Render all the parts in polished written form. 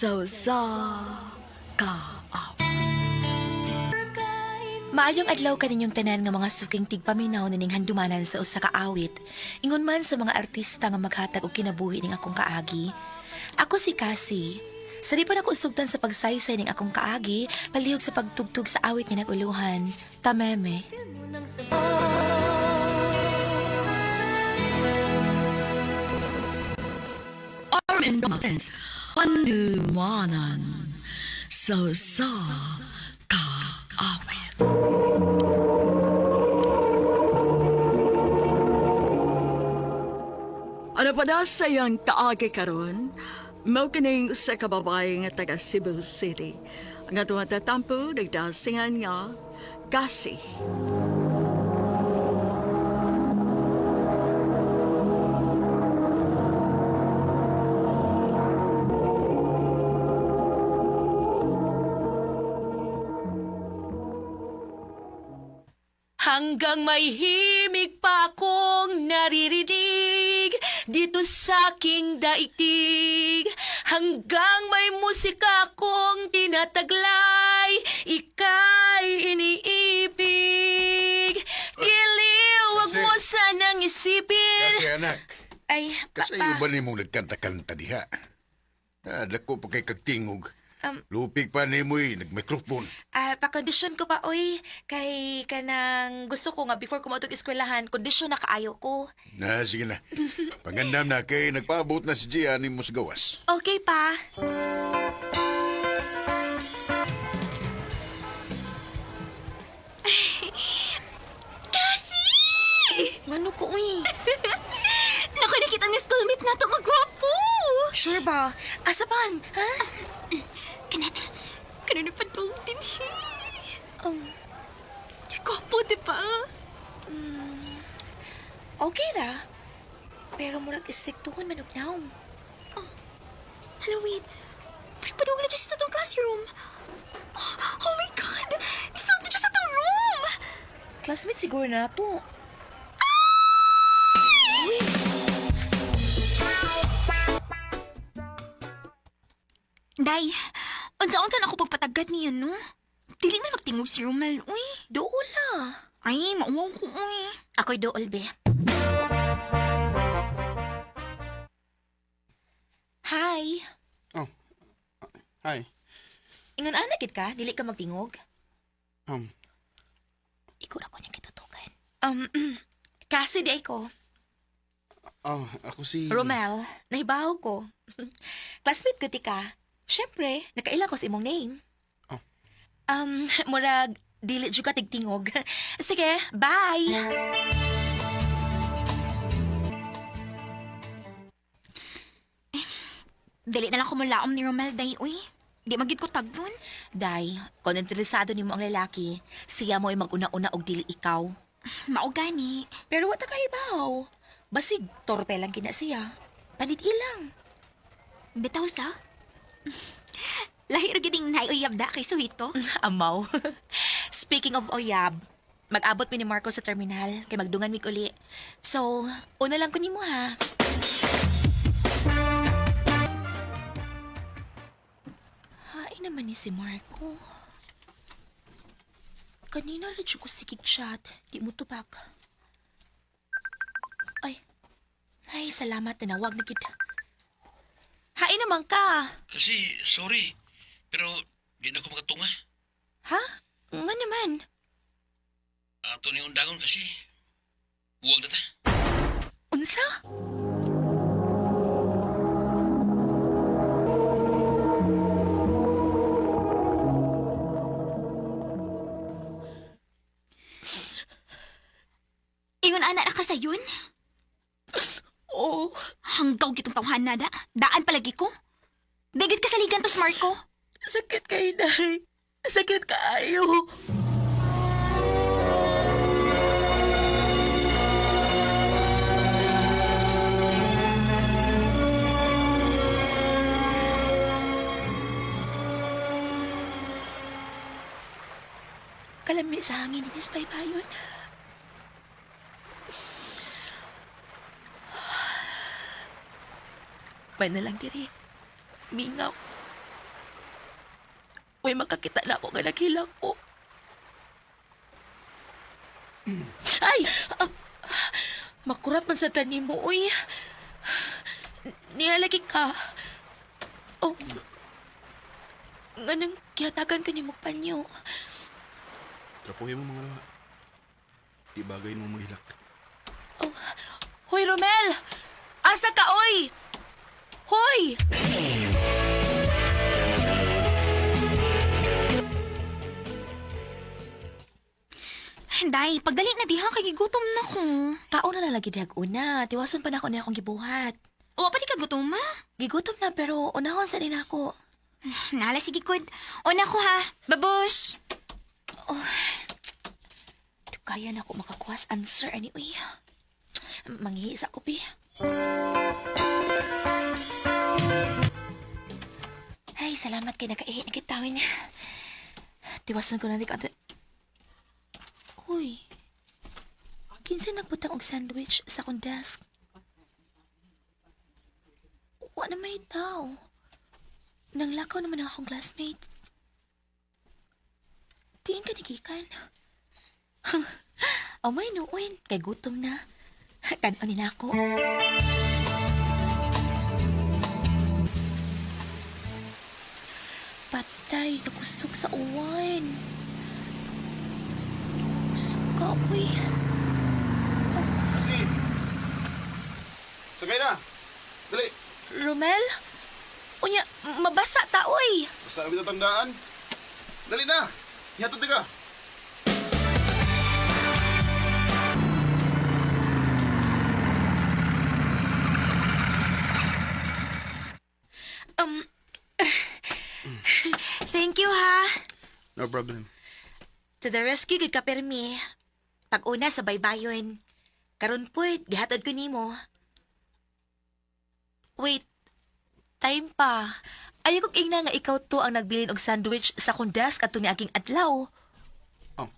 Sa usa ka awit. Maayong adlaw kaninyong tanan nga mga suking tigpaminaw nining handumanan sa usa ka awit. Ingon man sa mga artista nga maghatag og kinabuhi ning akong kaagi. Ako si Cassie. Sa di pa nako sugtan sa pagsaysay ning akong kaagi, palihog sa pagtugtog sa awit nga naguluhan. Tameme. Armin Martins, Handumanan sa usa ka awit. Ano pa na sa iyang kaagi karon? Mao kining usa ka babae nga taga Cebu City. Ang atong tatampo nagdasingan nga Kasi. Hanggang may himig pa akong naririnig dito sa aking daigdig. Hanggang may musika akong tinataglay, ika'y iniibig. Giliw, wag mo sanang isipin. Kasi anak, Ay, kasi papa. ba nimo nagkanta-kanta diha? Ah, dako pa kay kagtingog. Lupig pa nimoy nagmikrofon. Ah, pakondisyon ko pa, oy. Kay kanang gusto ko nga before ko mautog eskwelahan, kondisyon na kaayo ko. Na, sige na. Pangandam na kay nagpaabot na si Gia nimo sa gawas. Okay pa. Kasi! Mano ko, uy. Naku, nakita ni schoolmate na ito. Magwapo! Sure ba? Asapan, ha? Kana, kana nagpantong din he. Um, Gwapo, di ba? Okay ra. Pero murag istriktuhon man og naom. Hello, wait. Nagpadung na siya sa itong classroom. Oh, oh my God! Isang na siya sa itong room! Classmate siguro na to. Day, unsaon ka na ako pagpatagad niya, no? Dili man magtingog si Romel, uy. Dool la. Ay, mauwaw ko, uy. Ako'y dool, be. Hi. Oh, hi. Ingon ana gid ka, dili ka magtingog. Ikaw ra ko niyang kitutukan. Kasi di ay ko. Oh, ako si... Romel, nahibaw ko. Classmate ko ti ka. Siyempre, nakaila ko sa imong name. Oh. Murag, dili jud ka tigtingog. Sige, bye! Dili na lang ko mulaom ni Romel, day, uy. Di magid ko tagdon. Day, kung interesado nimo ang lalaki, siya mo ay maguna-una og dili ikaw. Mao gani. Pero wa ta kahibaw. Basig, torpe lang kina siya. Panit ilang. Bitaw sa. Lahi ra gid ning naay uyab da kay suhito. Amaw. Speaking of oyab, mag-abot mi ni Marco sa terminal kay magdungan mig uli. So, una lang ko nimo ha. Hain naman ni si Marco. Kanina ra jud ko sikig chat, di mo tubag. Ay. Ay, salamat tinawag na gid. Hain naman ka. Kasi, sorry. Pero, di na ko makatunga. Ha? Nga naman. Ato ni undangon kasi. Huwag na ta. Unsa? Ingon ana ra ka sayon. Oo. Hanggaw gitong tawhan na da. Daan palagi ko. Dagit ka saligan to, Marco. Sakit kay Day. Sakit kaayo. Kalami sa hangin ni Miss Baybayon. May na lang diri. Mingaw. Uy, makakita na ako nga naghilak ko. Ay! Makurat man sa tanim mo, uy. Nihalagi ka. Oh, nganong gihatagan ka ni mo panyo. Trapuhin mo mga lawa. Di bagay mo maghilak. Oh. Hoy, Romel! Asa ka, oy! Hoy! Day, pagdali na diha kay gigutom na ko. Kaon na lalagi dihag una. Tiwason pa na ako niya akong gibuhat. Wa pa di ka gutom ma? Gigutom na pero unahon sa din ako. Nala sige kud. Una ko ha. Babush. Kaya na ako makakuha sa answer anyway. Manghiis ako, pi. Ay, salamat kay nakaihi na kitawin. Tiwason ko na di ka. Uy, kinsa nagbutang og sandwich sa akong desk? Wa na may tao. Nanglakaw naman ang akong classmate. Diin ka nigikan. Amay noon, kay gutom na. Kanon ni nako. Patay, nakusog sa uwan. Kusog ka, uy. Kasi! Sakay na! Dali! Romel? Unya, mabasa ta, uy. Basta ang tandaan. Dali na! Ihatod ka! Thank you, ha. No problem. To the rescue, gid ka permi. Pag una sa baybayon. Karon po'y, gihatod ko nimo. Wait, time pa. Ayaw kong ingna nga ikaw to ang nagbilin og sandwich sa akong desk at ni aking adlaw. Oh.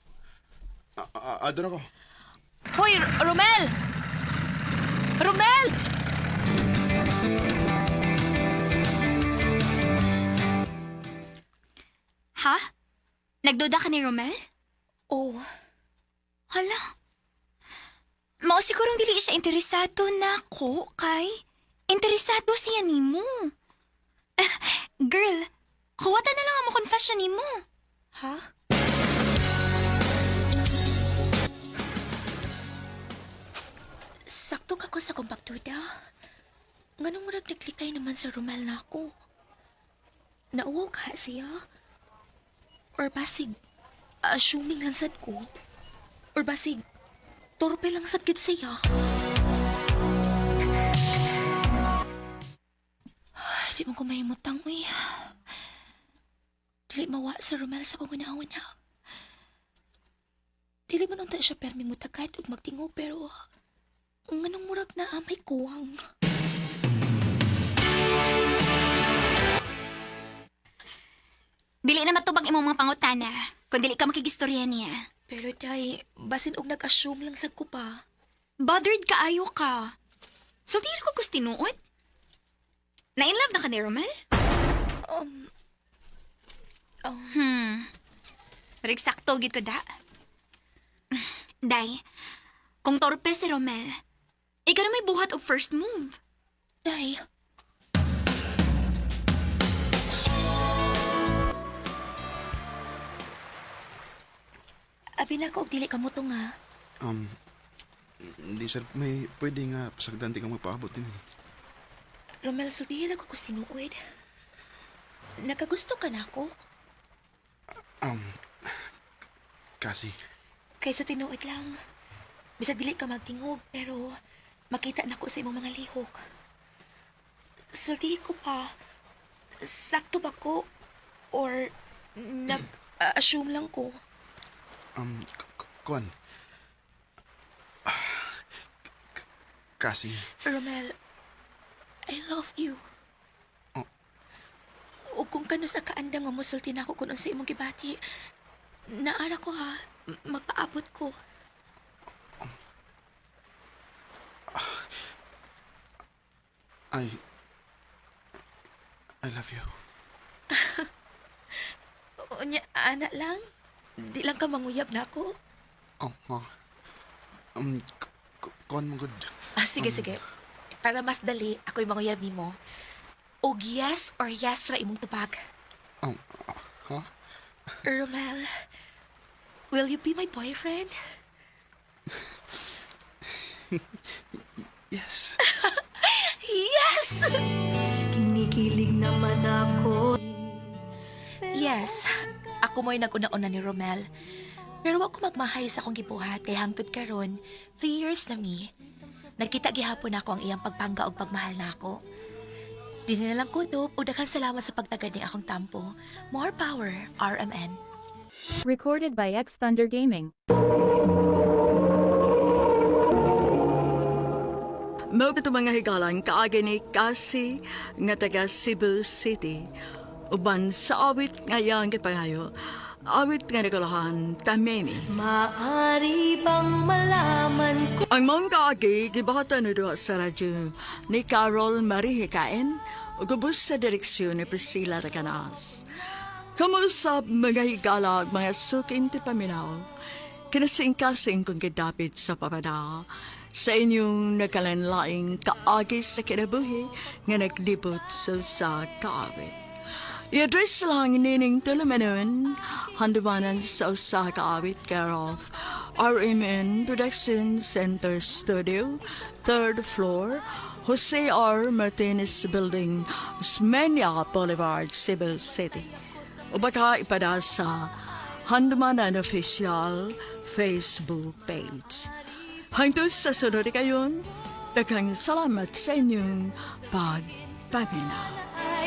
Adon ako. Hoy, Romel! Romel! Ha? Nagduda ka ni Romel? Oh, Hala. Mao sigurong dili siya interesado nako kay interesado siya nimo. Girl, huwata na lang ang mo confession nimo. ha? Sakto ka ko sa kong pagduda. Nganong murag naglikay naman sa Romel na ako. Nauwaw ka siya? Or basig, assuming lang sad ko? Or basig, torpe lang sad gid siya? Ay, di mo ko mahimutang, uy. Dili mawa sa Romel sa kong una-una. Dili man unta siya perming mutagad ug magtingog pero nganong murag na amay kuwang. Dili na matubag imong mga pangutana kung dili ka makigistorya niya. Pero day, basin og nag-assume lang sad ko pa. Bothered ka ayo ka. So dili ko gusto tinuod. Na in love na ka ni Romel? Um, Pero eksakto gid ko da. Day, kung torpe si Romel, ikaw na may buhat og first move. Day. Abi na ko og dili ka mo to nga. Hindi sir, may pwede nga pasagdan di ka magpaabot din. Eh. Romel, sultihin ako kus tinuod. Nakagusto ka na ako. Kasi, Kaysa tinuod lang. Bisag dili ka magtingog, pero makita na ko sa imong mga lihok. Sultihin ko pa, sakto ba ko? Or nag-assume lang ko? kuan. Kasi, Romel, I love you. Oh. O kung kano sa kaandang nga musulti na ako kung unsa imong gibati, naara ko ha, magpaabot ko. I... I love you. Unya, ana lang. Di lang ka manguyab na ako. Oh, ha. Kuan mo good. Ah, sige, sige. Para mas dali, ako'y manguyab nimo. Og yes or yes ra imong tubag. Ha? Romel, will you be my boyfriend? Yes. Yes! Kinikilig naman ako. Yes, ako mo'y nag-una-una ni Romel. Pero wa ko magmahay sa akong gibuhat kay hangtod karon, 3 years na mi. Nagkita gihapon ako ang iyang pagpangga og pagmahal nako. Dili na lang kutob ug daghang salamat sa pagtagad ni akong tampo. More power, RMN. Recorded by X Thunder Gaming. Mao kato, mga higalan, kaagi ni Cassie nga taga Cebu City. Uban sa awit nga iyang gipangayo, awit nga nagulahan Tamimi. Maari bang malaman ko Ang maong kaagi gibahatan na duha sa radyo ni Carol Marie Hikain ug ubos sa direksyon ni Priscilla Tacanas. Kamuusap, mga higala ug mga suking ti paminaw. Kinasingkasing kong gidapit sa papada sa inyong nakalanlaing kaagi sa kinabuhi nga naglibot sa usa kaawit. I-address lang nining tulumanon, handumanan sa usa kaawit, care of RMN Production Center Studio, third floor, Jose R. Martinez Building, Osmeña Boulevard, Cebu City. O baka ipada sa Handumanan Official Facebook page. Hangtod sa sunod kayon, daghang salamat sa inyong pagpaminaw.